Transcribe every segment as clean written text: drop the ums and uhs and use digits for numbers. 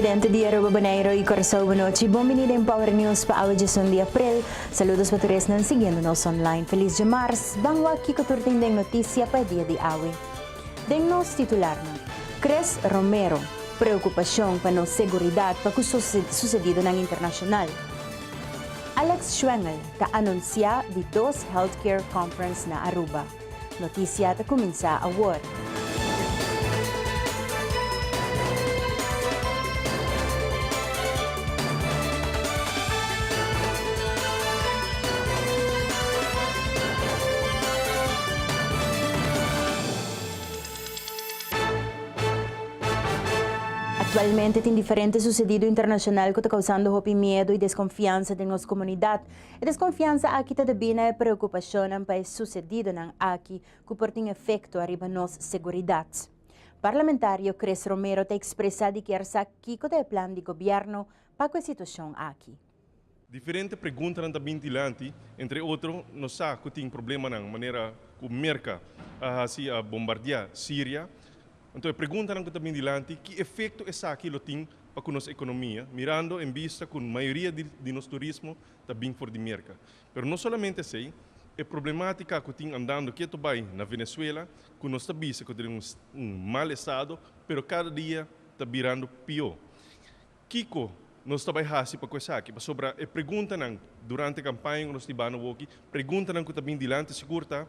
Televidente di Aruba, Bonaire y Curaçao, bon nochi. Bon bini den Power News pa awe djesun di april. Saludos pa tur esnan siguiendo nos online. Feliz djamars. Ban wak kico tur tin den noticia pa e dia di awe. Den nos titularnan, Chris Romero, Preocupacion pa nos seguridad pa cu sucedidonan internacional. Alex Schwengle ta anuncia di dos Healthcare Conference na Aruba. Noticia ta cuminsa awor. Actualmente tin diferente sucedido internacional cu ta causando hopi miedo y desconfiansa den nos comunidad. E desconfiansa aki ta debí na e preocupacionnan pa e sucedidonan aki cu por tin efecto ariba nos seguridad. Parlamentario Chris Romero ta expresa di kier sa kico ta e plan di gobierno pa cu e situacion aki. Diferente preguntanan ta bin dilanti, entre otro nos sa cu tin problemanan manera cu Merca a haci a bombardia Siria. Anto e preguntanan cu ta bin dilanti, ki efecto esaki lo tin pa cu nos economia, mirando en bista cu mayoria di nos turismo ta bin for di Merca. Pero no solamente esey, e problematica cu tin andando keto bay na Venezuela, cu nos ta bisa cu ta den un mal estado, pero cada dia ta birando pio. Kiko nos ta bai hasi pa ku esaki? Pasobra e preguntanan durante kampaña ku nos tin banda woki, preguntanan ku ta bin dilanti sigur ta,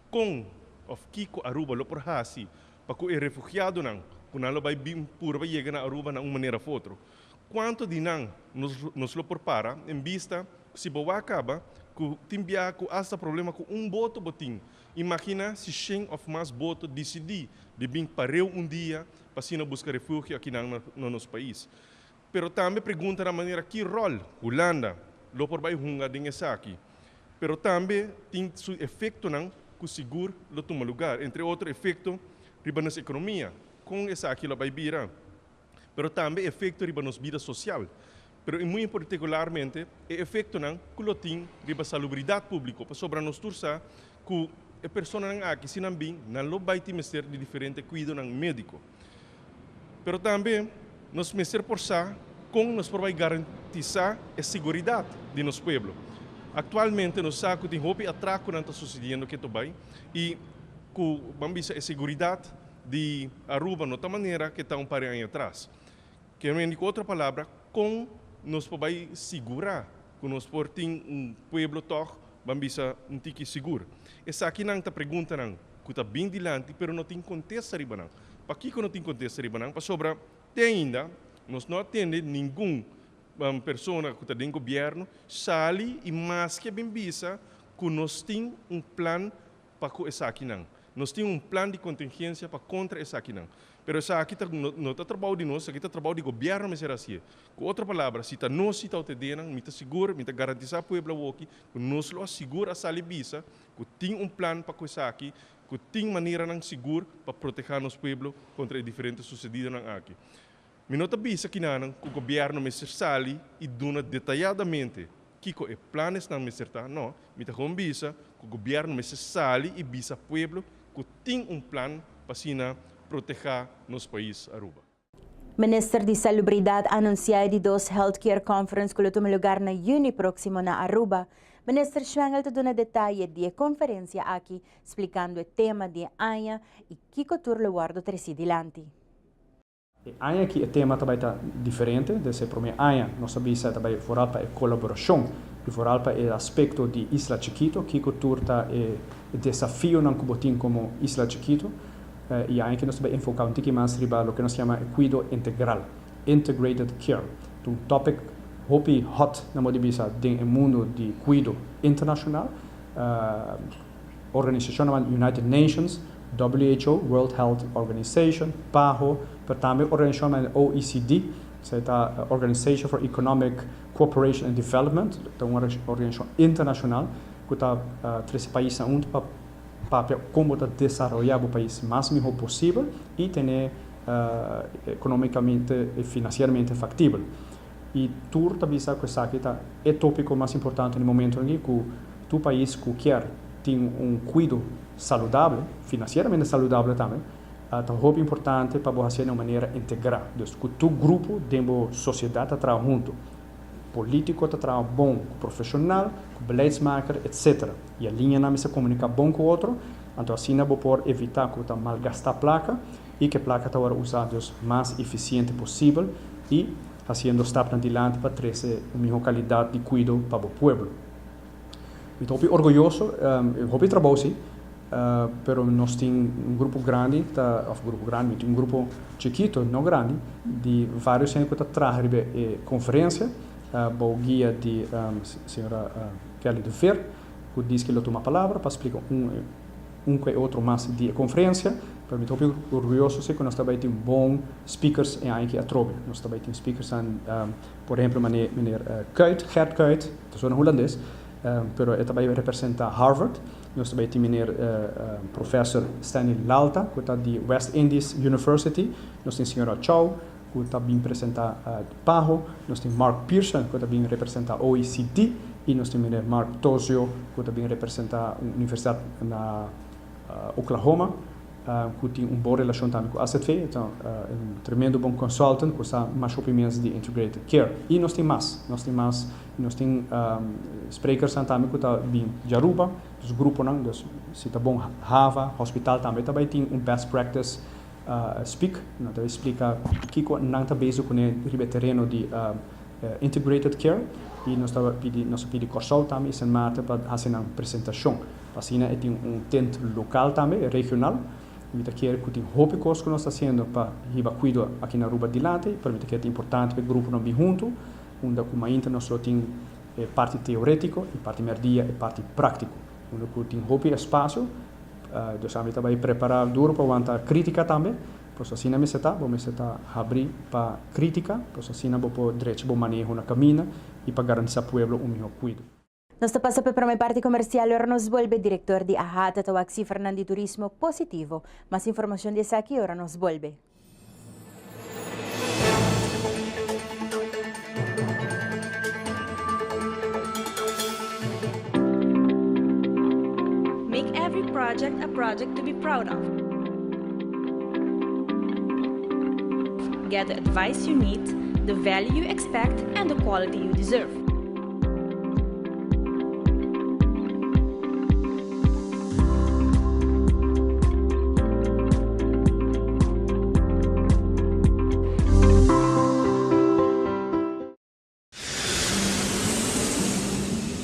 kon òf kiko Aruba lo por hasi pa ku e refugiadonan ku nan lo bai bin purba yega na Aruba na un manera òf otro? Kuantu di nan nos nos lo por para en bista ku si bo wak kaba ku tin biaha ku asta problema ku un boto bo tin? Imagina si shen òf mas boto disidí di bin pareu un dia pa asina buska refugio akinan na nos pais. Pero tambe pregunta na manera ki ròl Hulanda lo por bai hunga den esaki. Pero tambe tin su efektonan ku sigur lo tuma lugar, entre otro efekto riba nos ekonomia, kon esaki lo bai bira, pero tambe efekto riba nos bida sosial, pero i muy partikularmente e efektonan ku lo tin riba salubridat públiko, pasobra nos tur sa ku e personanan aki si nan bin nan lo bai tin mester di diferente kuidonan médiko. Pero tambe nos mester por sa kon nos por bai garantisá e siguridat di nos pueblo. Aktualmente nos sa ku tin hopi atrakonan ta susediendo keto bai i ku ban bisa e siguridat di Aruba no ta manera ke ta un par di aña atras. Ke men di ku otro palabra kon nos por bai sigurá ku nos por tin un pueblo tòg ban bisa un tiki sigur? Esakinan ta preguntanan ku ta bin dilanti pero no tin kontesta riba nan. Pakiko no tin kontesta riba nan? Pasobra te ainda nos no a tende ningun persona ku ta den gobièrnu sali i maske bin bisa ku nos tin un plan pa ku esakinan. Nos tin un plan di kontingensia pa kontra esakinan. Pero esaki ta no ta trabou di nos, esaki ta trabou di gobièrnu mester hasié. Ku otro palabra, si ta nos si ta otedenan, mi ta sigur, mi ta garantisá pueblo awoki ku nos lo a sigur a sali bisa ku tin un plan pa ku esaki, ku tin maneranan sigur pa protehá nos pueblo kontra e diferente susedidonan aki. Mi no ta bisa kinanan ku gobièrnu mester sali i duna detayadamente Kiko e planesnan mester ta? No, mi ta gewoon bisa ku gobièrnu mester sali i bisa pueblo ku tin un plan pa asina protehá nos pais Aruba. Minister di Salubridat a anunsiá e di dos Health Care Conference ku lo tuma lugar na yüni próksimo na Aruba. Minister Schwengle ta duna detaye di e konferensia aki, splikando e tema di e aña i kiko tur lo wòrdu tresí dilanti. E aña aki e tema ta bai ta diferente, desde e prome aña nos a bisa ta bai vooral pa e colaboracion y vooral pa e aspecto di isla chikito, kico tur ta e desafionan cu bo tin como isla chikito. Y aña aki nos ta bai enfoca un tiki mas riba loke nos yama e cuido integral, integrated care. Ta un topic hopi hot na modo di bisa den e mundo di cuido internacional. Organisacionnan United Nations, WHO, World Health Organization, PAHO, pero tambe organisacionnan OECD, esei ta Organization for Economic Cooperation and Development, ta un organisacion internacional cu ta trece paisnan hunto pa papia con bo ta desaroya bo pais mas miho posibel y tene economicamente y financieramente factibel. Y tur ta bisa cu esaki ta e topico mas importante na e momento aki cu tur pais cu kier tin un cuido saludable, financieramente saludable tambe. Ta hopi importante pa bo hasié na un manera integrá. Dus ku tur grupo den bo sosiedat ta traha huntu. Polítiko ta traha bon ku profeshonal, ku beleidsmaker, etc. I e liñanan mester komuniká bon ku otro, anto asina bo por evitá ku bo ta malgastá plaka i ku e plaka ta wòrdu usá dus mas efisiente posibel i hasiendo stapnan dilanti pa trese un mihó kalidat di kuido pa bo pueblo. Mi ta hopi orguyoso, hopi trabou si, pero nos tin un grupo grandi ta, of grupo grandi, mi tin un grupo chikito, no grandi, di varios hende ku ta traha riba e konferensia bou guia di señora Kelly de Veer, ku diski lo tuma palabra pa splika un un ku e otro mas di e konferensia. Pero mi ta hopi orguyoso si ku nos ta bai tin bon speakers e aña aki atrobe. Nos ta bai tin speakersnan. Por ehemplo meneer Kuyt, Gert Kuyt, ta suena hulandes, pero e ta bai representa Harvard. Nos ta bai tin meneer professor Stanley Lalta ku ta di West Indies University. Nos tin señora Chow ku ta bin presenta PAHO. Nos tin Mark Pearson ku ta bin representa OECD. I nos tin meneer Mark Tozio ku ta bin representa un universidat na Oklahoma. Ku tin un bon relashon tambe ku AZV, e ta un tremendo bon consultant ku sa masha hopi mes di integrated care. I nos tin mas, nos tin mas, nos tin sprekersnan tambe ku ta bin di Aruba, dus gruponan, dus si ta bon Hava Hospital tambe ta bai tin un best practice speak, nan ta bai splika kiko nan ta bezig kuné riba e tereno di integrated care i nos ta pidi, nos a pidi Kòrsou tambe i Sint Maarten pa hasi nan presentashon. Asina e tin un tent lokal tambe, regional. Mi ta kere ku tin hopi kos ku nos ta hasiendo pa hiba kuido aki na Aruba dilanti, pero mi ta kere ta importante pa e gruponan bin huntu, unda ku mainta nos lo tin e parti teoretiko i parti merdia e parti praktiko. Unda ku tin hopi espasio, dus ami ta bai prepara duro pa wanta kritika tambe, pasobra asina mester ta, bo mester ta habri pa kritika, pasobra asina bo por drecha bo maneho na kaminda i pa garantisa pueblo un miho kuido. Nos ta pasa pa e prome parti comercial ora nos bolbe. Director di AHATA ta wak cifranan di turismo positivo. Mas informacion di esaki ora nos bolbe. Make every project a project to be proud of. Get the advice you need, the value you expect and the quality you deserve.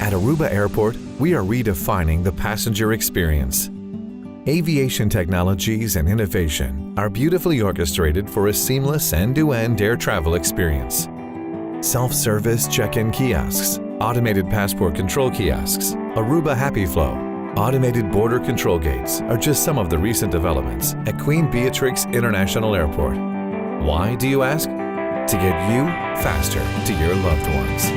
At Aruba Airport, we are redefining the passenger experience. Aviation technologies and innovation are beautifully orchestrated for a seamless end-to-end air travel experience. Self-service check-in kiosks, automated passport control kiosks, Aruba Happy Flow, automated border control gates are just some of the recent developments at Queen Beatrix International Airport. Why, do you ask? To get you faster to your loved ones.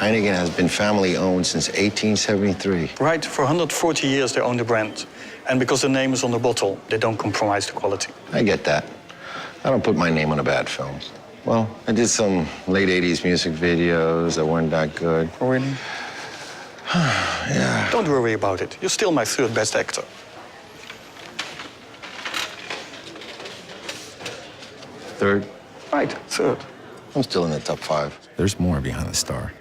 Heineken has been family owned since 1873. Right, for 140 years they own the brand. And because the name is on the bottle, they don't compromise the quality. I get that. I don't put my name on a bad film. Well, I did some late 80s music videos that weren't that good. Oh, really? Yeah. Don't worry about it. You're still my third best actor. Third? Right, third. I'm still in the top five. There's more behind the star.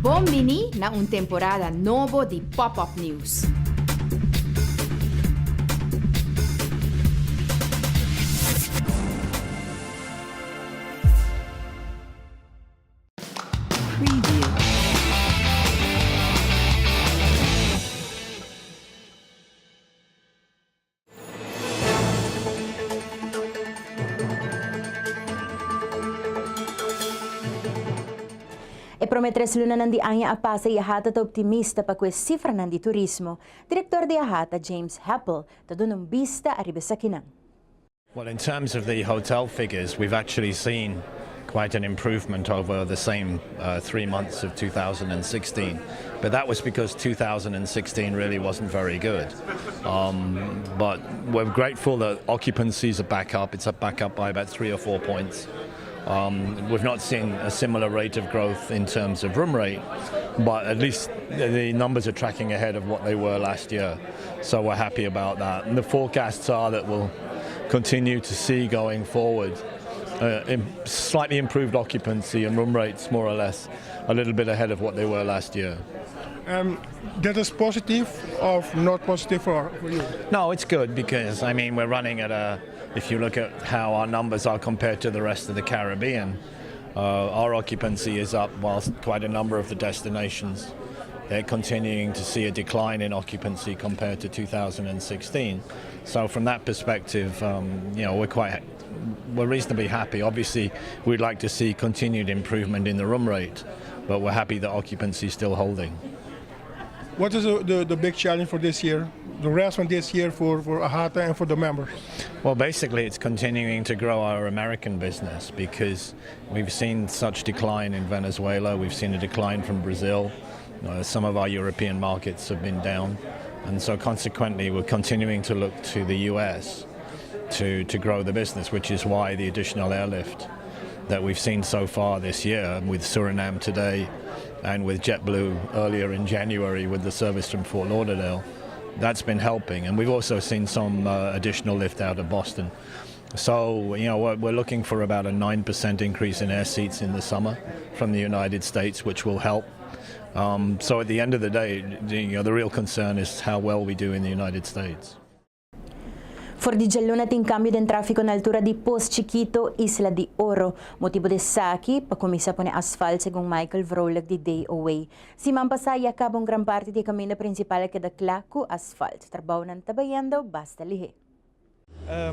Bon. Bon bini na un temporada nobo di Pop Up News. E prome tres lunanan di aña a pasa y AHATA ta optimista pa cu e cifranan di turismo. Director di AHATA, James Heppel, ta duna un bista ariba esakinan. Well, in terms of the hotel figures, we've actually seen quite an improvement over the same 3 months of 2016. But that was because 2016 really wasn't very good. But we're grateful that occupancies are back up. It's up back up by about 3 or 4 points. We've not seen a similar rate of growth in terms of room rate, but at least the numbers are tracking ahead of what they were last year. So we're happy about that. And the forecasts are that we'll continue to see going forward slightly improved occupancy and room rates more or less a little bit ahead of what they were last year. That is positive or not positive for you? No, it's good because, I mean, we're running at a, if you look at how our numbers are compared to the rest of the Caribbean, our occupancy is up whilst quite a number of the destinations they're continuing to see a decline in occupancy compared to 2016. So from that perspective, we're quite we're reasonably happy. Obviously, we'd like to see continued improvement in the room rate, but we're happy that occupancy is still holding. What is the big challenge for this year, the rest of this year for AHATA and for the members? Well, basically, it's continuing to grow our American business because we've seen such decline in Venezuela, we've seen a decline from Brazil. Some of our European markets have been down. And so consequently, we're continuing to look to the US to grow the business, which is why the additional airlift that we've seen so far this year with Suriname today and with JetBlue earlier in January with the service from Fort Lauderdale, that's been helping. And we've also seen some additional lift out of Boston. So, we're looking for about a 9% increase in air seats in the summer from the United States, which will help. So at the end of the day, the real concern is how well we do in the United States. For di djaluna tin kambio den tráfiko na altura di Pos Chikito, Isla di Oro. Motibu di esaki, pa kuminsá pone asfalt segun Michael Vrolijk di DOW. Siman pasá ya kaba un gran parti di e kaminda prinsipal a keda kla ku asfalt. Trabounan ta bayendo basta lihé.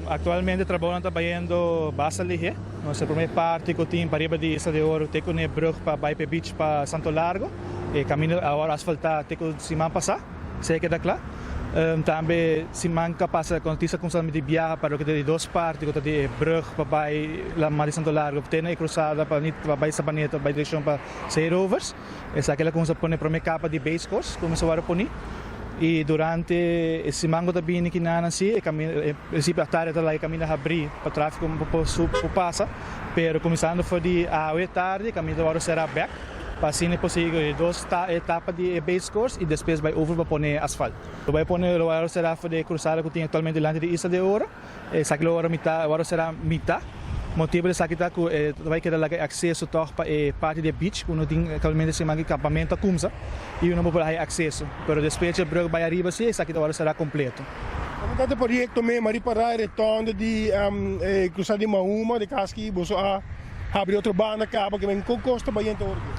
Aktualmente trabounan ta bayendo basta lihé. Nos e promé parti ku tin pariba di Isla di Oro te ku n'e brùg pa bai p'e beach pa Santo Largo. E kaminda awor asfaltá te ku siman pasá. Esei a keda kla. Tambe siman ku a pasa ku notisia kumsa di biaha pa loke ta di dos parti ku ta di e brùg pa bai Lamar di Santo Largo te na e krusada pa pa bai Sabaneta bai direkshon pa Zeerovers. Esaki la kumsa pone promé kapa di base course kumsa wòrdu poni i durante e siman ku ta bini kinanan si e kaminda e prinsipio atardi ta laga e kaminda habrí pa tráfiko por por pasa pero kuminsando for di awe tardi e kaminda ta wòrdu será bèk. Pa asina e por sigui e dos etapa di e base course y despues bay over pa pone asfalt. Lo bay pone lo bay sera for di e cruzada cu tin actualmente dilanti di Isla de Oro. Esaki lo worde mita worde sera mita. Motibo di esaki ta cu e ta bay keda laga e acceso tog pa e parti di e beach cu no tin actualmente siman cu e campamento a cumsa y uno por por haya acceso. Pero despues e brug bay ariba si esaki ta worde sera completo. Como ta e proyecto mes Maripara e retonde di e cruzada di Mahuma di Kaski boso a Habri otro banda caba ke men kon kos ta bayente ora ke.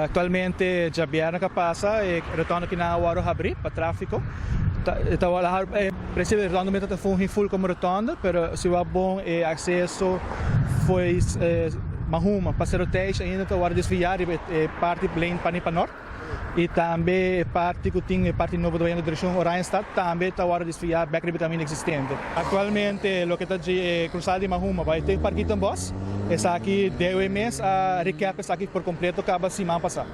Actualmente djabièrnè ka pasa e rotonda ki nan a wòrdu habrí pa tráfiko. Ta e ta wòrdu habri e prinsipio e rotonda mester ta fungi ful komo rotonda pero si wak bon e akseso foi Mahuma pa Sero Teish ainda ta wòrdu desviá riba e parti lane pa ni pa nort. I tambe e parti ku tin e parti nobo ta bayendo direkshon Oranjestad tambe ta wòrdu desviá bèk riba e kaminda eksistente. Aktualmente loke ta dje e krusada di Mahuma bai te Parkietenbos, esaki DOE mes a rekèp esaki por kompleto kaba siman pasá.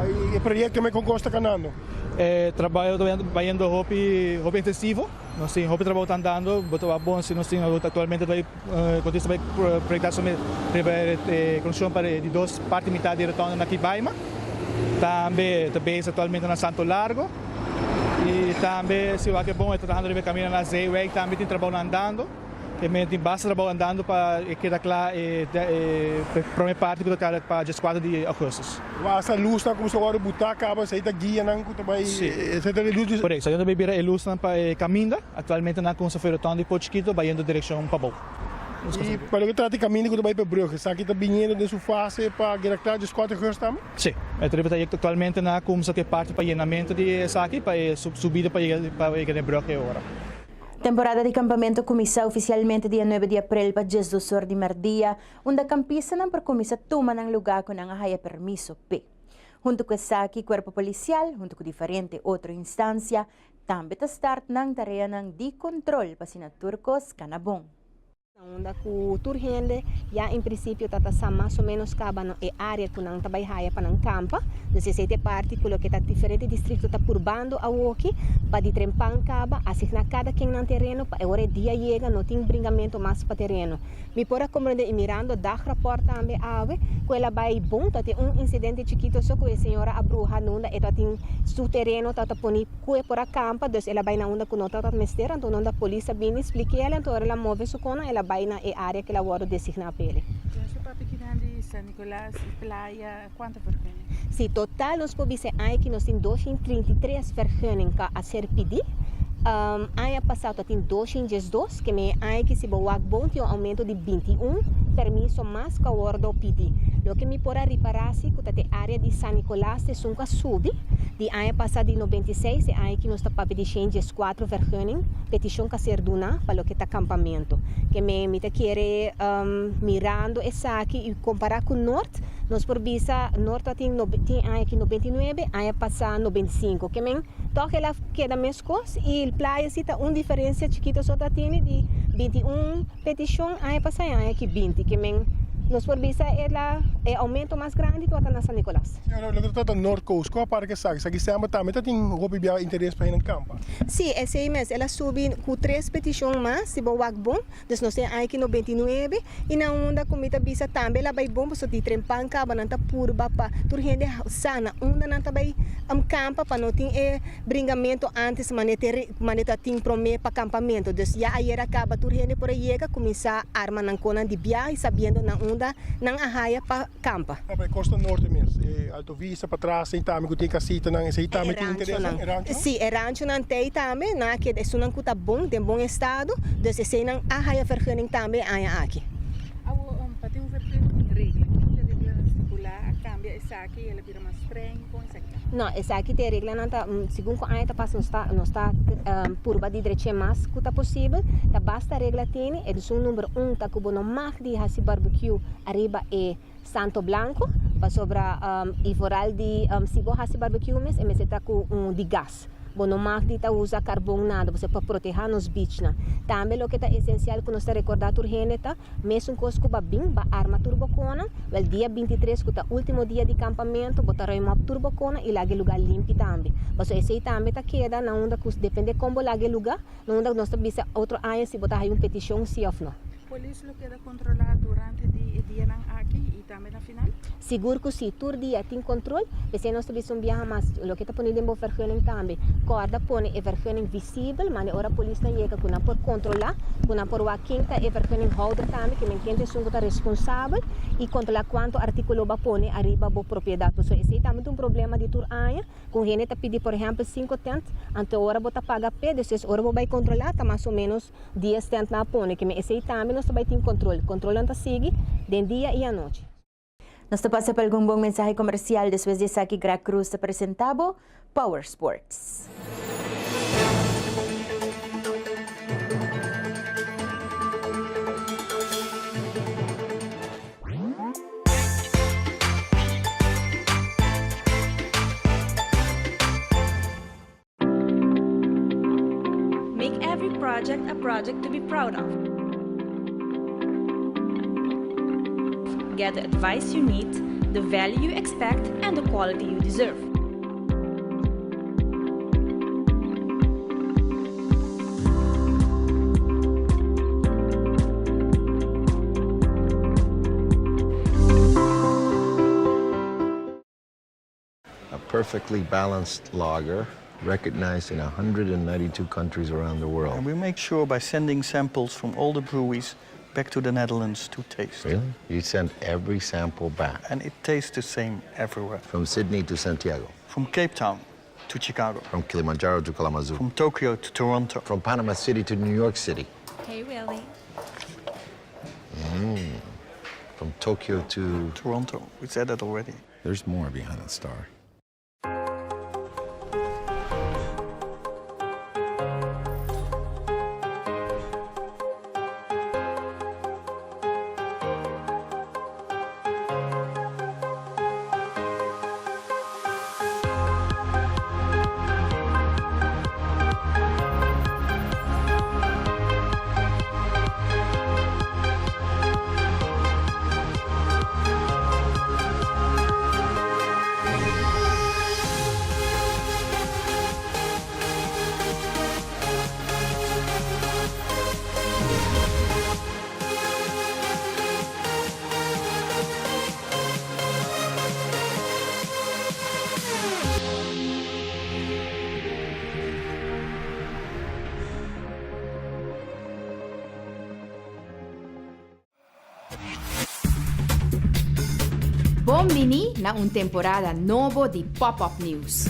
I e proyekto me kon kos ta kanando? E trabou ta bayendo hopi hopi intensivo. Nos tin hopi trabou ta andando, bo ta wak bon si nos tin aktualmente ta bai Kontista bai proyektá su mes riba e konstrukshon pa e di dos parti mitad di rotonda na Kibaima. Tambe ta bezig aktualmente na Santo Largo. I tambe si wak e bon e ta trahando riba e kaminda na Zeewijk tambe tin trabounan andando. E men tin basta trabou andando pa e keda kla e prome parti ku ta keda pa dieskuater di augustus. Hasta lusnan kuminsá wòrdu butá kaba, esei ta guianan ku ta bai, esei ta e lus di. Korekto, esei ta bai bira e lusnan pa e kaminda. Aktualmente nan a kuminsá for e rotonda di Port Chiquito bayendo direkshon pabou. I pa loke trata e kaminda ku ta bai pa e brug, esaki ta biniendo den su fase pa keda kla dieskuater augustus tambe? Sí, e ta riba trayekto aktualmente nan a kumsa ku e parti pa yenamentu di esaki pa e subida pa yega pa yega den brug e ora. Temporada di kampamentu kuminsá ofisialmente dia nuebe di aprel pa diesdos or di mèrdia, unda kampistanan por kuminsá tuma nan lugá ku nan a haya permiso p'e. Huntu ku esaki, Kuerpo Polisial, huntu ku diferente otro instansia, tambe ta start nan tareanan di kontrol pa asina tur kos kana bon. Unda ku tur hende ya en prinsipio ta ta sa mas o menos kaba na e área ku nan ta bai haya pa nan kampa. Dus esei ta e parti ku loke ta diferente distrikto ta purbando awoki pa di trempan kaba asigná kada ken nan tereno pa e ora e dia yega no tin bringamentu mas pa tereno. Mi por a komprendé i mirando dagrapòrt tambe awe ku el a bai bon ta tin un insidente chikito so ku e señora a bruha nunda e ta tin su tereno ta ta poni Cu e por a campa, dus el a bay na unda cu no tabata mester, anto unda polis a bini spliquele, anto ora el a move su cona, el a bay na e area cu el a wordo designa p'ele. Nos a papia kinan di San Nicolas y Playa, cuanto vergunning? Si, total nos por bisa e aña aki nos tin 233 vergunning cu a ser pidi. Aña pasa ta tin 212, ke men e aña aki si bo wak bon tin un aumento di 21 permiso mas cu a wordo pidi. Loke mi por a ripara si cu ta te area di San Nicolas ta esun cu a subi. Di aña pasá di 96 e aña ki nos ta papia di shen dieskuatro vergunning, petishon ka ser duná pa loke ta kampamentu. Ke men mi ta kere mirando esaki i kompará ku Noord, nos por bisa Noord ta tin tin aña ki 99, aña pasá 95. Ke men tòg el a keda meskos i Playa si ta un diferensia chikito so ta tene di 21 petishon aña pasá i aña ki 20. Ke men nos por bisa el a e oumento mas grandi tabata na San Nicolas. Señora, loke ta trata North Coast, kua parke esaki? Esaki semper tambe ta tin hopi bia interes pa hende kampa. Sí, esei mes. El a subi ku tres petishon mas, si bo wak bon. Dus nos tin aiki 99 i na unda ku mi ta bisa tambe el a bai bon pasobra di trempan kaba nan ta purba pa tur hende sa na unda nan ta bai kampa pa no tin e bringamento antes mane ta tin prome pa kampamento. Dus ya ayera kaba tur hende por a yega kuminsá arma nan konan di biaha i sabiendo na unda nan a haya pa kampa. Pa e costa norte mes, e Alto Vista patras ei tambe ku tin kasitanan, esei tambe tin interes nan, e ranchonan? Si, e ranchonan t'ei tambe, nan a keda esunnan ku ta bon, den bon estado, dus eseinan a haya vergunning tambe e aña aki. Awor, pa tin un vergunning tin regla, kiko e reglanan stipulá? A kambia esaki, el a bira mas streng, kon esaki ta? No, esaki ta e reglanan ta, segun ku aña ta pasa nos ta nos ta purba di dreche mas ku ta posibel, ta basta regla tene, esun number un ta ku bo no mag di hasi barbecue ariba e Santo Blanco pasobra y vooral di si bo haci barbecue mes e mester ta cu un di gas bo no mag di ta usa carbon nada pasobra pa proteha nos beachnan tambe loke ta esencial cu nos ta recorda tur hende ta mesun cos cu ba bin ba arma tur bo cona wel dia 23 cu ta ultimo dia di campamento bo ta ruim op tur bo cona y laga e lugar limpi tambe pasobra esey tambe ta keda na unda cu depende con bo laga e lugar na unda nos ta bisa otro aña si bo ta haci un peticion si of no. Polis lo keda kontrolá durante di e dianan aki i tambe na final? Sigur ku si, tur dia tin kontrol, p'esei nos ta bisa un biaha mas loke ta pone den bo vergunning tambe, kòrda pone e vergunning visibel, mane ora polisnan yega ku nan por kontrolá, ku nan por wak ken ta e vergunninghouder tambe, ke men ken ta esun ku ta responsabel i kontrolá kuantu artíkulo bo a pone ariba bo propiedat, pasobra esei tambe ta un problema di tur aña. Ku hende ta pidi por ehèmpel sinku tènt, anto ora bo ta paga p'e, despues ora bo bai kontrolá ta mas o ménos Dies tent nan a pone ke men esei tambe nos ta bai tin kontrol. Kontrolnan ta sigui den dia i anochi. Nos ta pasa pa algun bon mensahe komersial despues di esaki Greg Cruz ta presenta bo Power Sports. Make every project a project to be proud of. Get the advice you need, the value you expect, and the quality you deserve. A perfectly balanced lager. Recognized in 192 countries around the world. And we make sure by sending samples from all the breweries back to the Netherlands to taste. Really? You send every sample back? And it tastes the same everywhere. From Sydney to Santiago? From Cape Town to Chicago. From Kilimanjaro to Kalamazoo. From Tokyo to Toronto. From Panama City to New York City. Hey, Willie. Mm. From Tokyo to... Toronto. We said that already. There's more behind that star. Bon bini na un temporada nobo di Pop Up News.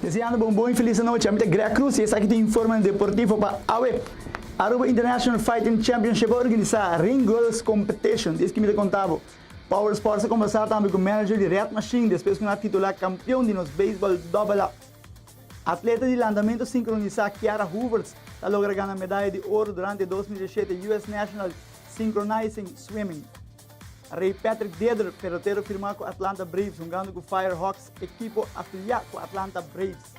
Deseando bo un bon y feliz anochi. Ami ta Greg Cruz y esaki ta Informe Deportivo pa awe. Aruba International Fighting Championship a organisa Ring Girls Competition. Di esaki mi ta conta bo. Power Sports a conversa tambe cu manager di Red Machine despues cu nan a titula campeon di nos baseball Double A. Atleta di landamento sincronisa Kiara Hoevertsz ta logra gana medaya di oro durante 2017 US National Synchronizing Swimming. Ray Patrick Deder, pelotero firma cu Atlanta Braves hungando cu Fire Hawks, ekipo afilia cu Atlanta Braves.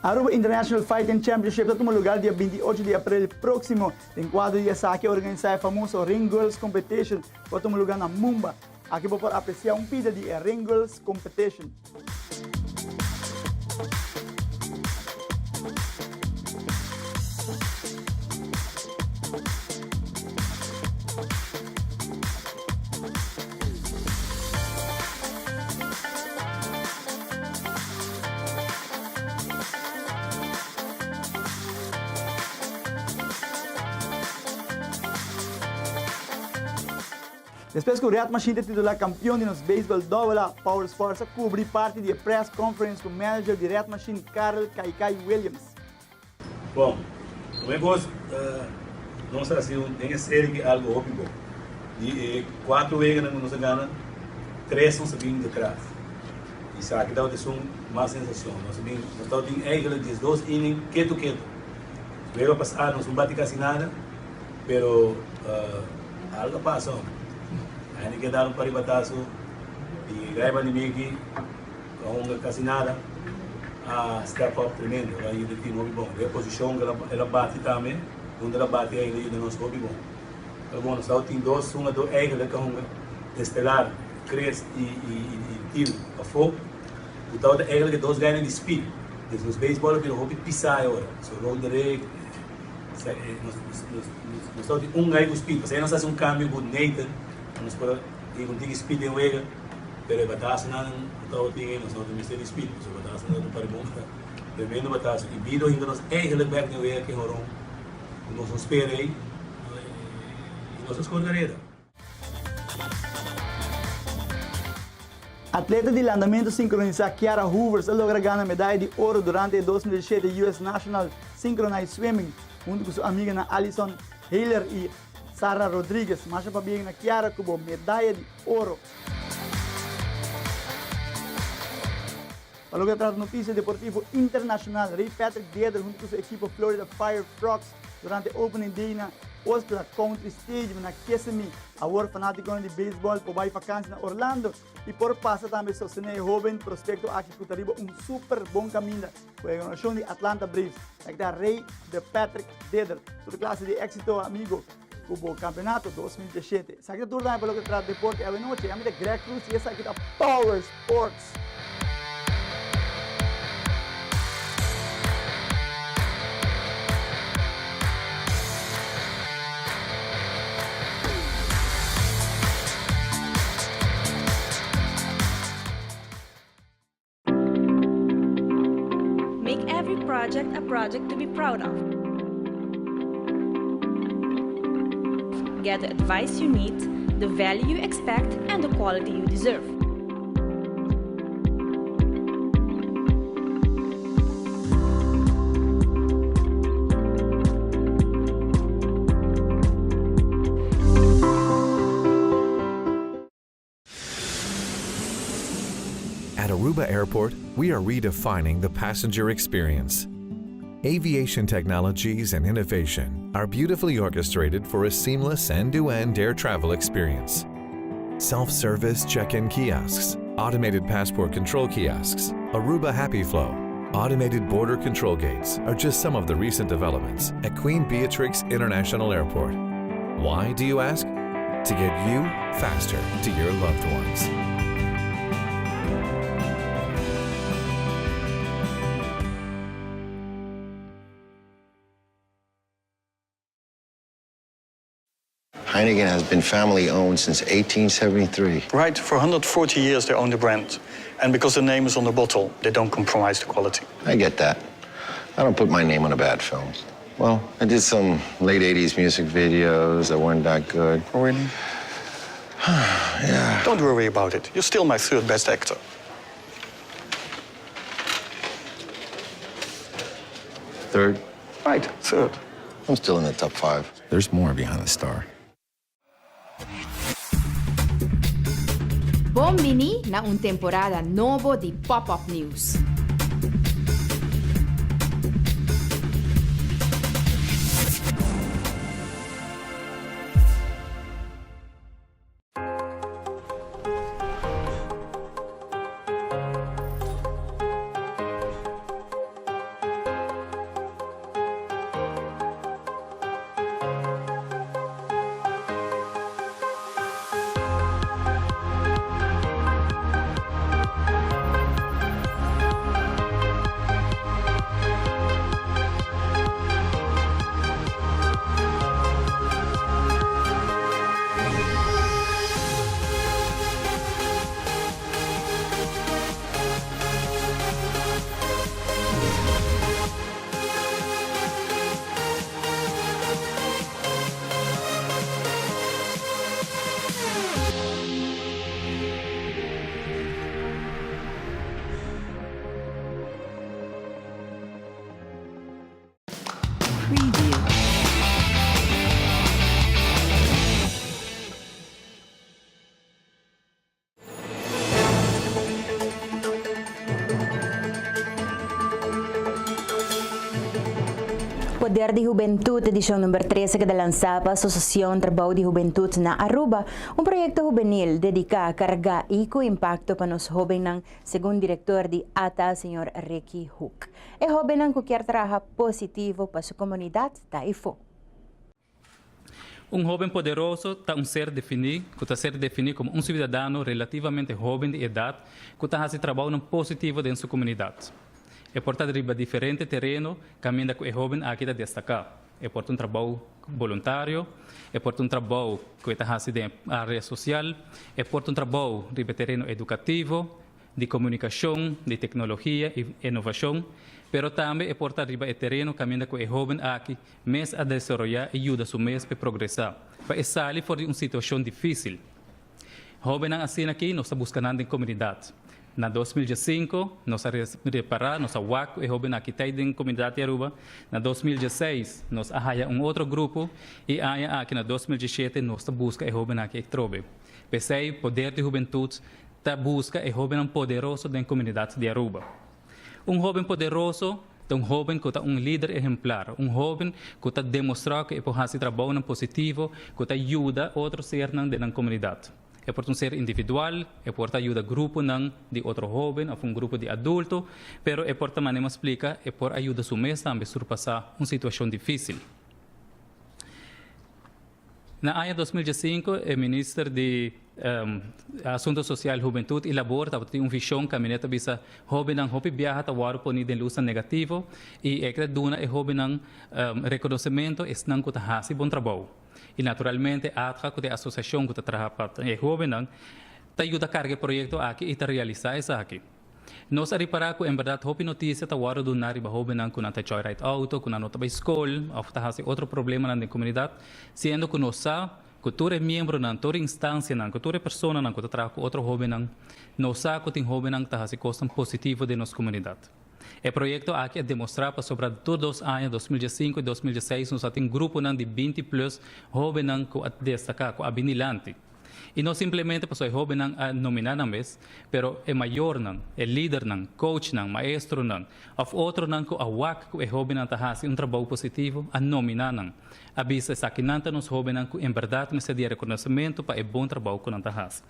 Aruba International Fighting Championship ta tuma lugar dia 28 di april proximo. Den cuadro di esaki a organisa e famoso Ring Girls Competition cu a tuma lugar na Mumba. Aki bo por aprecia un pida di e Ring Girls Competition. Despues ku Red Machine ta titulá kampion di nos beisbòl Double A, Power Sports a kubri parti di e press conference ku manager di Red Machine Karel Kaikai Williams. Bon, promé kos nos a hasi den e serie ki algu hopi bon. Di e kuatro weganan ku nos a gana, tres nos a bin detras. I esaki tabata esun mas sensashon. Nos a bin, nos tabatin eigentlik diesdos inning ketu ketu. Wega pasá nos no bati kasi nada, pero algu a pasa hombre. Hende ke dar un par di bataso i Rayman di Miki. No hunga casi nada, a step up tremendo. El a yuda e team hopi bon. Den e posicion cu el a bati tambe, unda el a bati el a yuda nos hopi bon. Pero bon, nos tawata tin dos hungador eigenlijk a hunga estelar, Chris y Tio afo, cu tawata eigenlijk e dos guynan di speed. Dus nos baseball a bira hopi pisa e ora. So Roderick, nos tawata tin un guy cu speed. Pasobra nos a haci un cambio cu Nathan, pa nos por a tin un tiki speed den wega. Pero e batasonan ku tabatin ei nos no ta mester di spit, pasobra batasonan ta pari bon ta tremendo bataso. I Bido hinka nos eigenlijk bek den wega ke horon ku nos no spera ei i nos a skor kareda. Atleta di landamentu sinkronisá Kiara Hoovers a logra gana medaya di oro durante e 2007 US National Synchronized Swimming huntu ku su amiganan Alison Heyler i Sara Rodriguez. Masha pabien na Kiara ku bo medaya di oro. Pa loke ta trata notisia deportivo internashonal, Ray Patrick Deder huntu ku su ekipo Florida Fire Frogs. Durante Opening Day na Osprey Country Stadium na Kissimmee, awor fanátikonan di beisbòl por bai fakansi na Orlando i por pasa tambe sostené e hóben prospekto aki ku ta riba un super bon kaminda ku e organishon di Atlanta Braves. Esaki ta Rey de Patrick Deder. Tur klase di éksito amigo ku bo kampeonato 2017. Esaki ta tur tambe pa loke ta trata deporte awenochi. Ami ta Greg Cruz i esaki ta Power Sports. Make every project a project to be proud of. Get the advice you need, the value you expect, and the quality you deserve. At Aruba Airport, we are redefining the passenger experience. Aviation technologies and innovation are beautifully orchestrated for a seamless end-to-end air travel experience. Self-service check-in kiosks, automated passport control kiosks, Aruba Happy Flow, automated border control gates are just some of the recent developments at Queen Beatrix International Airport. Why, do you ask? To get you faster to your loved ones. Heineken has been family owned since 1873. Right, for 140 years they own the brand. And because the name is on the bottle, they don't compromise the quality. I get that. I don't put my name on a bad film. Well, I did some late 80s music videos that weren't that good. Oh, really? yeah. Don't worry about it. You're still my third best actor. Third? Right, third. I'm still in the top five. There's more behind the star. Bon bini na un temporada nobo di Pop Up News. Poder di Hubentud edicion number 13 a keda lansa pa Asociacion Trabou di Hubentud na Aruba, un proyecto hubenil dedica, carga y cu impacto pa nos hobennan, segun director di ata, señor Ricky Hoek. E hobennan cu kier traha positivo pa su comunidad ta eyfo. Un hóben poderoso ta un ser definí ku ta ser definí komo un siudadano relativamente hóben di edat ku ta hasi trabounan positivo den su komunidat. E por ta riba diferente tereno kaminda ku e hóben aki ta destaká. E por ta un trabou boluntario, e por ta un trabou ku e ta hasi den e área sosial, e por ta un trabou riba e tereno edukativo, di komunikashon, di teknologia i inovashon, pero tambe e por ta riba e tereno kaminda ku e hóben aki mes a desaroyá i yuda su mes p'e progresá, pa e sali for di un situashon difísil. Hóbennan asina aki nos ta buska nan den komunidat. Na 2015 nos a repará, nos a wak ku e hóbennan aki ta ei den komunidat di Aruba. Na 2016 nos a haya un otro grupo i aña aki na 2017 nos ta buska e hóbennan aki atrobe. P'esei Poder di Hubentut ta buska e hóbennan poderoso den komunidat di Aruba. Un hóben poderoso. Ta un hoben ku ta un lider ehemplar, un hoben ku ta demostrá ku e por hasi trabounan positivo ku ta yuda otro sernan den nan komunidat. E por ta un ser individual, e por ta yuda gruponan di otro hoben òf un grupo di adulto, pero e por ta manera mi a splika, e por a yuda su mes tambe surpasá un situashon difísil. Na aña 2015 e minister di Asunto Sosial, Hubentut i Labor tabata tin un vishon kaminda ta bisa hobennan hopi biaha ta wòrdu poni den lusnan negativo i e ke ta duna e hobennan rekonosementu esnan ku ta hasi bon trabou. I naturalmente ATGA ku ta e asosiashon ku ta traha pa e hobennan ta yuda karga e proyekto aki i ta realisá esaki. Nos a ripará ku en bèrdat hopi notisia ta wòrdu duná riba hóbennan ku nan ta joyride outo, ku nan no ta bai skol òf ta hasi otro problemanan den komunidat, siendo ku nos sa ku tur e miembronan, tur e instansianan, ku tur e personanan ku ta traha ku otro hóbennan, nos sa ku tin hóbennan ku ta hasi kosnan positivo den nos komunidat. E proyekto aki a demostrá pasobra tur dos aña, 2015 i 2016, nos a tin gruponan di 20 plus hóbennan ku a destaká, ku a bini lanti. I no simplemente pasobra e hóbennan a nominá nan mes, pero e mayornan, e lidernan, coachnan, maestronan òf otronan ku a wak ku e hóbennan ta hasi un trabou positivo, a nominá nan. A bisa esakinan ta nos hóbennan ku en bèrdat mester di e rekonosementu pa e bon trabou ku nan ta hasi.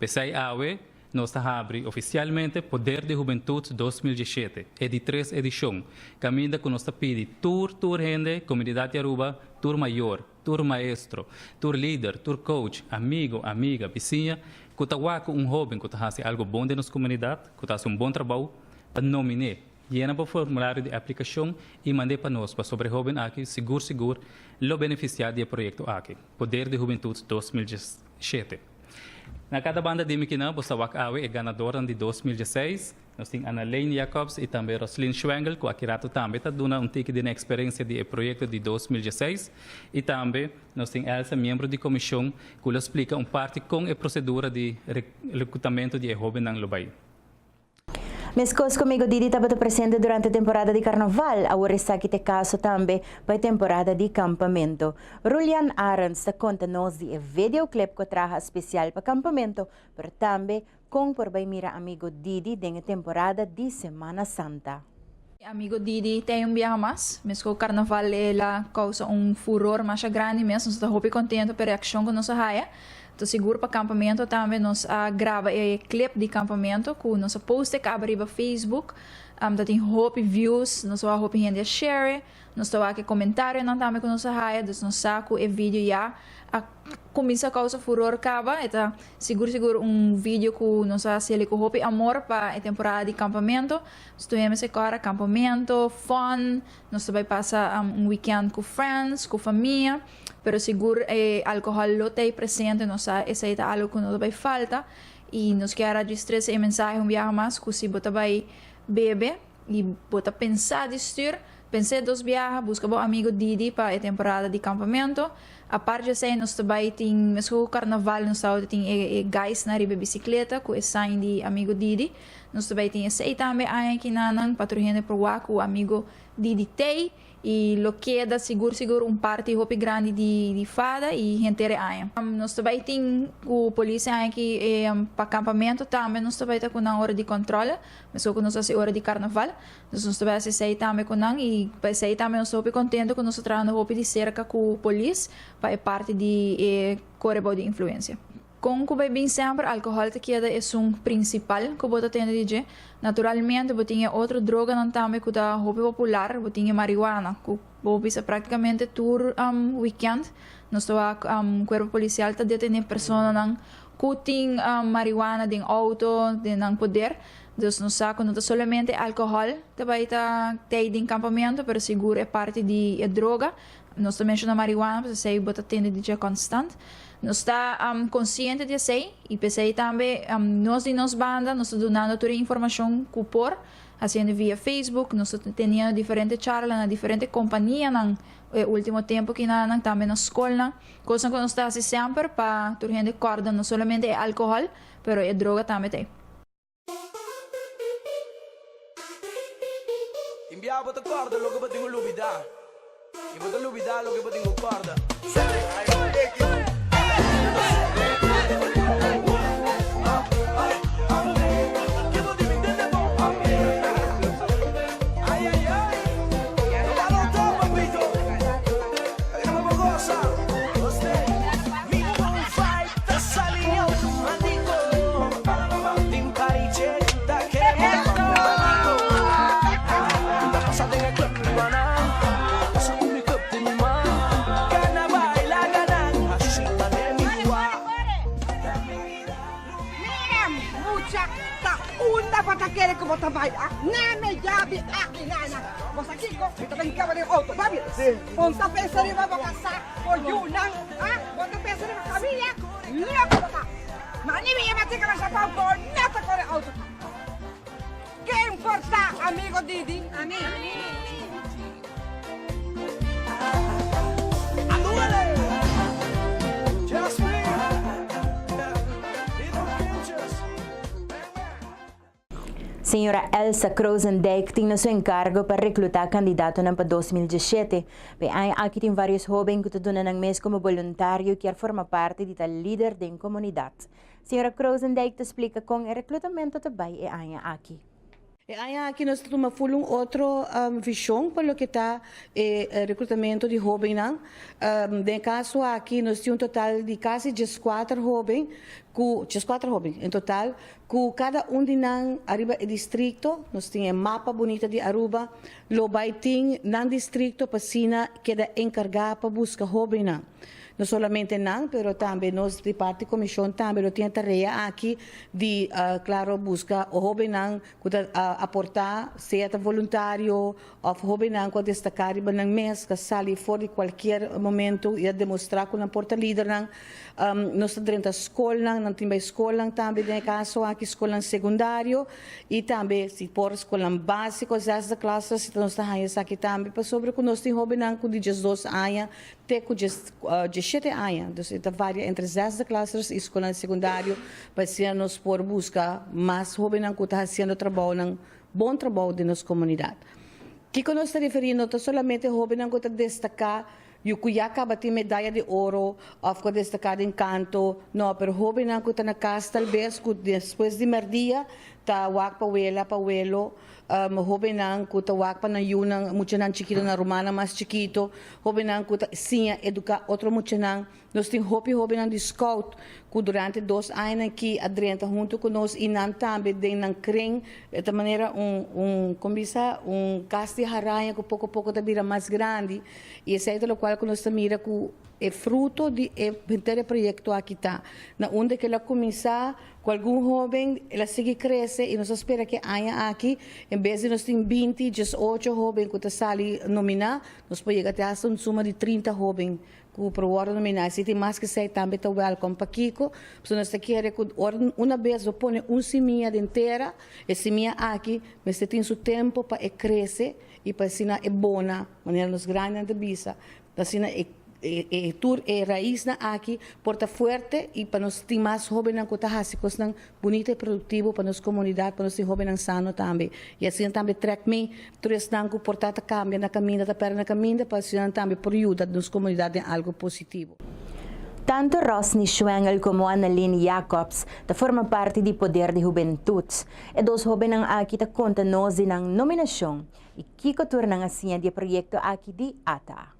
P'esei awe nos ta habri ofisialmente Poder di Hubentut 2017, e di tres edishon, kaminda ku nos ta pidi tur tur hende, komunidat di Aruba, tur mayor, Tur maestro, tur lider, tur coach, amigo, amiga, bisiña ku ta wak ku un hoben ku ta hasi algo bon den nos komunidat, ku ta hasi un bon trabou, pa nomin'é. Yena bo formulario di aplikashon i mand'é pa nos pasobra e hoben aki sigur sigur lo benefisiá di e proyekto aki, Poder di Hubentut 2017. Na kada banda di mi kinan bo sa wak awe e ganadornan di 2016. Nos tin Annalene Jacobs i tambe Roslyn Schwengel ku aki rato tambe ta duna un tiki di nan eksperensia di e proyekto di 2016 i tambe nos tin Elsa miembro di komishon ku lo splika un parti kon e prosedura di rekrutamentu di e hóbennan lo bai. Meskos ku amigo Didi tabata presente durante temporada di karnaval, awor esaki ta e kaso tambe pa e temporada di kampamento. Rulian Arends ta konta nos di e videoclip ku a traha spesial pa kampamento, pero tambe Kon por bai mira amigo Didi den e temporada di Semana Santa? Amigo Didi ten un biaha mas. Mesco carnaval el a causa un furor masha grandi mes. Nos ta hopi contento p'e reaccion cu nos a haya. Ta sigur pa campamento tambe nos a graba e clip di campamento cu nos a post e caba riba Facebook. Ta tin hopi views, nos a wak hopi hende a share. Nos ta wak e comentarionan tambe cu nos a haya, dus nos sa cu e video ya a cuminsa causa furor caba. E ta sigur sigur un video cu nos a haciel cu hopi amor pa e temporada di campamento. Nos tur hende mester cora campamento, fun, nos ta bay pasa un weekend cu friends, cu famia, pero sigur e alcohol lo ta ey presente, nos sa esey ta algo cu no ta bay falta y nos kier a djis trece e mensahe un biaha mas cu si bo ta bay bebe, I bo ta pensa di stuur? Pens'é dos biaha, buska bo amigo Didi pa e temporada di kampamento. Apart di esei nos ta bai tin, meskos ku karnaval nos tabata tin e e guysnan riba e bisikleta ku e sign di amigo Didi. Nos ta bai tin esei tambe aña kinanan pa tur hende por wak ku amigo Didi t'ei. I lo keda sigur sigur un parti hopi grandi di di fada i henter e aña. Nos ta bai tin ku polis e aña aki pa kampamento tambe nos ta bai ta ku nan ora di kòntròle, meskos ku nos hasi ora di karnaval. Dus nos ta bai hasi esei tambe ku nan i pa esei tambe nos ta hopi kontento ku nos ta trahando hopi di serka ku polis pa e parti di e kore bou di influensia. Kon ku bai bin semper alkohòl ta keda esun prinsipal ku bo ta tende di dje. Naturalmente bo tin e otro droganan tambe ku ta hopi popular, bo tin e marihuana ku bo bisa praktikamente tur wikènt nos ta wak kuerpo polisial ta detené personanan ku tin marihuana den outo, den nan poder. Dus nos sa ku no ta solamente alkohòl ta bai ta tei den kampamentu pero sigur e parti di e droga. Nos ta menshoná marihuana pasobra esei bo ta tende di dje konstant. Nos ta konsiente di esei i p'esei tambe nos di nos banda nos ta dunando tur e informashon ku por, hasiendo via Facebook, nos ta teniendo diferente charla na diferente kompanianan e último tempu kinanan, tambe na skolnan. Kosnan ku nos ta hasi semper pa tur hende kòrda no solamente e alkohòl pero e droga tambe ta ei. Tin bia bo ta kòrda loke bo tin ku lubidá i bo ta lubidá loke bo tin ku kòrda. bo ta kere ku bo ta bai, ah? Na mi yabi aki, na, na. Bo sa kiko? Mi ta bin kaba den outo. Babi, bo ta pensa riba bo kasá, bo yunan, ah? Bo ta pensa riba familia? Loko bo ta! Ma ni mi yama tika masha pau, bo no ta kore outo. Ken por ta amigo Didi? Ami. Señora Elsa Krozendijk tin na su enkargo pa reklutá kandidatonan pa 2017. P'e aña aki tin vários hóben ku ta duna nan mes komo boluntario kier forma parti di ta lider den komunidat. Señora Krozendijk ta splika kon e reklutamento ta bai e aña aki. E aña aki nos ta tuma ful un otro vishon pa loke ta e rekrutamento di hóbennan. Den e kaso aki nos tin un total di kasi dieskuater hóben ku, dieskuater hóben en total, ku kada un di nan ariba e distrikto, nos tin e mapa bunita di Aruba, lo bai tin nan distrikto pa asina keda enkargá pa buska hóbennan. No solamente nan, pero tambe nos di parti comision tambe lo tin e tarea aki di, claro, busca hobennan cu ta aporta, sea ta voluntario of hobennan cu a destaca riba nan mes, cu a sali for di cualkier momento y a demostra cu nan por ta lidernan. Nos ta drenta scolnan, nan tin bay scolnan tambe den e caso aki, scolnan secundario y tambe si por scolnan basico, zesde klasse, si nos ta haya esaki tambe, pasobra cu nos tin hobennan cu di diesdos aña Te ku diesshete aña, dus e ta varia entre zesde klasers i skolnan sekundario, pa asina nos por buska mas hóbennan ku ta hasiendo trabounan, bon trabou den nos komunidat. Kiko nos ta referí? No ta solamente hóbennan ku ta destaká yu ku ya kaba tin medaya di oro òf ku a destaká den kanto, no, pero hóbennan ku ta na kas talbes ku despues di mèrdia ta wak pa wela, pa welo, Hobennan ku ta wak pa nan yunan, muchanan chikito, nan rumannan mas chikito, hobennan ku ta siña eduká otro muchanan. Nos tin hopi hobennan di scout ku durante dos añanan aki a drenta huntu ku nos i nan tambe den nan kren e ta manera un un kon bisa un kas di haraña ku poko poko ta bira mas grandi i esei ta lokual ku nos ta mira ku e fruto di e henter e proyekto aki ta na unda ke lo a kuminsá Ku algun hóben el a sigui krese i nos a spera ku e aña aki, en bes di nos tin binti, diesocho hóben ku ta sali nominá, nos por yega te hasta un suma di trinta hóben ku por wòrdu nominá. I si tin mas ku esei tambe ta wèlkòm. Pakiko? Pasobra nos ta kere ku ora una bes bo pone un simia den tera, e simia aki mester tin su tempu pa e krese i pa asina e bona, manera nos grandinan ta bisa, Asina e e tur e raisnan aki por ta fuerte y pa nos tin mas hobennan cu ta haci cosnan bunita y productivo pa nos comunidad, pa nos tin hobennan sano tambe. Y asina tambe trek mee tur esnan cu por ta ta cambia na caminda, ta perde na caminda, pa asina nan tambe por yuda nos comunidad den algo positivo. Tanto Rosny Schwengel como Annelien Jacobs ta forma parti di Poder di Hubentud. E dos hobennan aki ta conta nos di nan nominacion I kiko tur nan a siña di e proyekto aki di ata?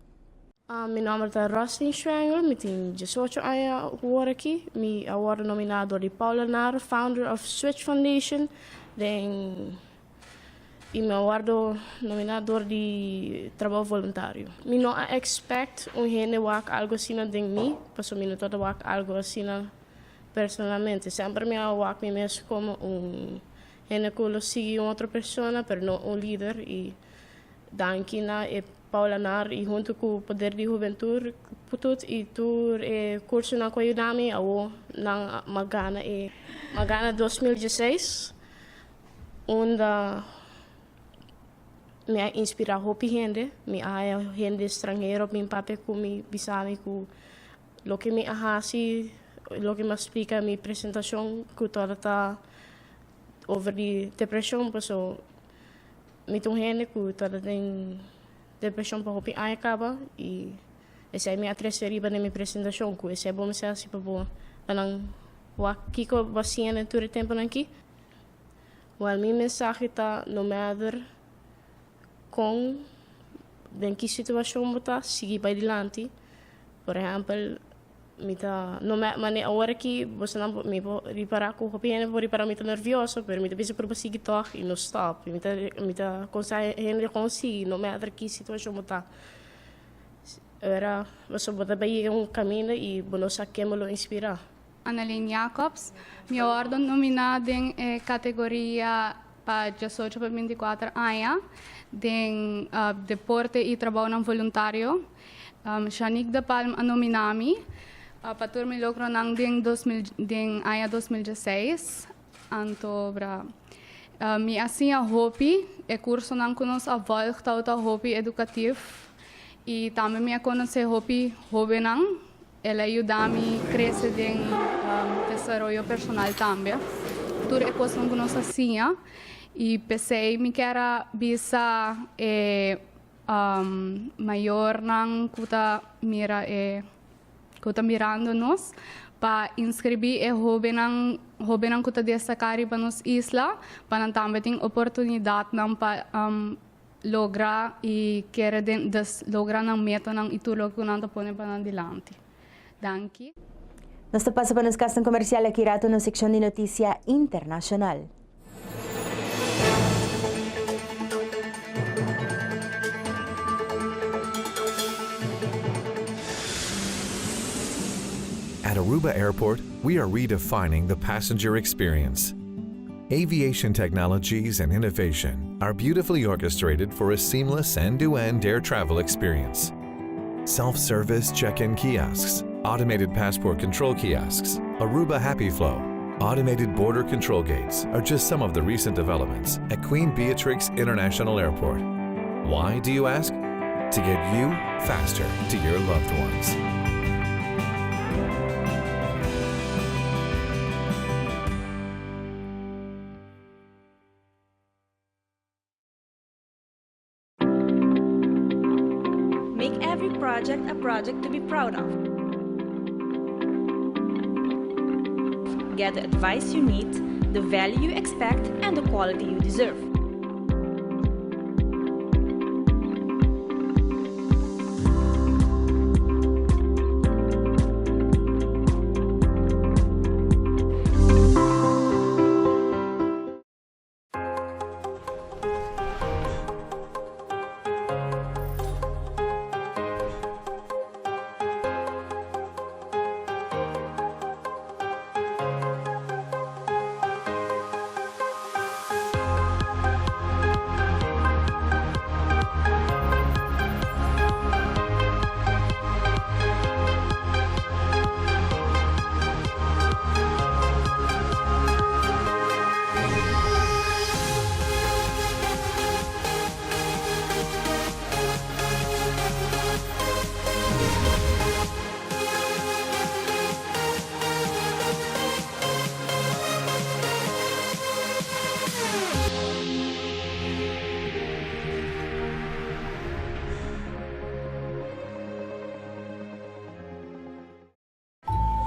Mi nòmber ta Roslyn Schwengel, mi tin diesocho aña awor aki. Mi a wòrdu nominá dor di Paula Nar, founder of Switch Foundation, den i mi a wòrdu nominá dor di trabou voluntario. Mi no a expect un hende wak algu asina den mi, pasobra mi no tabata wak algu asina personalmente. Semper mi a wak mi mes komo un Hende ku lo sigui un otro persona pero no un lider i danki na e Paula Nar i huntu ku Poder di Hubentur Putut i tur e kursonan ku a yuda mi awo nan m'a gana e m'a gana 2016 unda mi a inspira hopi hende mi a haya hende stranhero bin papia ku mi bisa mi ku loke mi a hasi loke mi a splika mi presentashon ku tabata Over di depresion paso mi ta un hende ku ta den depresion pa hopi aña kaba i esei mi a trese riba den mi presentashon ku esei bo mester hasi pa bo pa nan wak kiko bo a siña den tur e tempunan aki. Wèl mi mensahe ta no matter kon den ki situashon bo ta sigui bai dilanti por ehèmpel Mi ta no me mane awor aki bosonan por mi por ripara ku hopi hende por ripara mi ta nervioso pero mi ta bisa purba sigui tòg i no stòp i mi ta mi ta konseha hende kon sigui no matter ki situashon bo ta ora pasobra bo ta bai yega un kaminda i bo no sa ken bo lo inspirá. Annalene Jacobs. Mi a wordo nomina den e categoria pa diesocho pa binticuater aña den deporte y trabounan voluntario. Shanique de Palm a nomina mi pa tur mi logronan den dos mil den aña 2016. Anto bra mi a siña hopi, e cursonan cu nos a volg tabata hopi educativ y tambe mi a conoce hopi hobennan. El a yuda mi crece den desaroyo personal tambe. Tur e cosnan cu nos a siña y p'esey mi kier a bisa e mayornan cu ta mira e cu ta mirando nos pa inscribi e hobennan hobennan cu ta destaca riba nos isla pa nan tambe tin oportunidadnan pa logra y kere den des logra nan metanan y tur loke cu nan ta pone pa nan dilanti. Danki. Nos ta pasa pa nos casnan comercial aki rato nos seccion di noticia internacional. At Aruba Airport, we are redefining the passenger experience. Aviation technologies and innovation are beautifully orchestrated for a seamless end-to-end air travel experience. Self-service check-in kiosks, automated passport control kiosks, Aruba Happy Flow, automated border control gates are just some of the recent developments at Queen Beatrix International Airport. Why, do you ask? To get you faster to your loved ones. Make every project a project to be proud of. Get the advice you need, the value you expect, and the quality you deserve.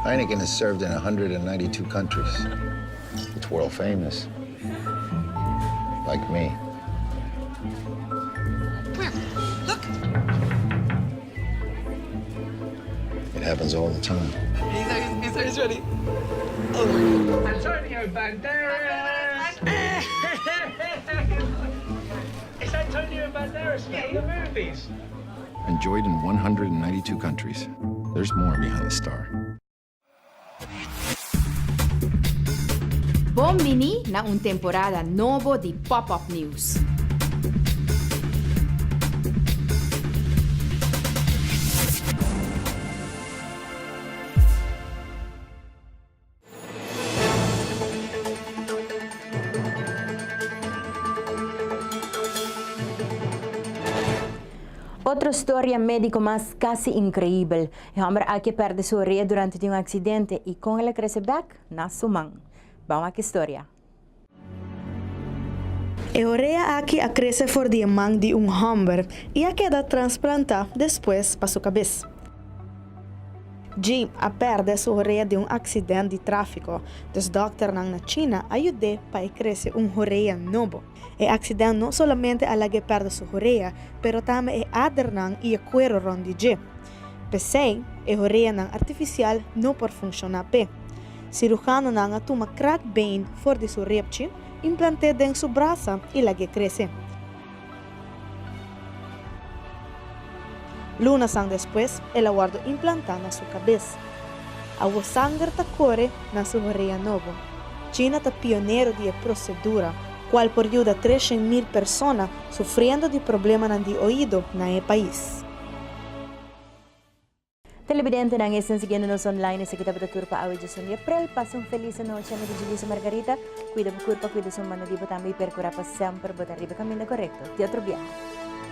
Heineken has served in 192 countries. It's world famous. Like me. Where? Look. It happens all the time. He's, he's, he's ready. Oh my God. Antonio Banderas! It's Antonio Banderas from the movies. Enjoyed in 192 countries. There's more behind the star. Bon bini na un temporada nobo di Pop Up News. Otro storia medico mas casi increibel. E homber aki a perde su orea durante di un accidente y con el a crece bek na su man. Ban wak e storia. E orea aki a crece for di e man di un homber y a keda transplanta despues pa su cabes. Jim a pèrdè su horea den un aksident di tráfiko, dus dòkternan na China a yud'é pa e krese un horea nobo. E aksident no solamente a lag'é pèrdè su horea, pero tambe e adernan i e kuero rònt di dje. P'esei, e horeanan artifisial no por funshoná p'e. Sirujanonan a tuma kraakbeen for di su repchi, implant'é den su brasa i lag'é krese. Lunasan despues el a wòrdu implantá na su kabes. Awo sanger ta kore na su horea nobo. China ta pionero di e prosedura, kual por yuda 300.000 persona sufriendo di problemanan di oido na e pais. Televidentenan esnan siguiendo nos online esaki tabata tur pa awe djesun di aprel. Pasa un felis anochi ami ta Julissa Margarita. Cuida bo curpa, cuida su mano di bo tambe y percura pa semper bo ta riba e caminda corecto. Te otro biaha.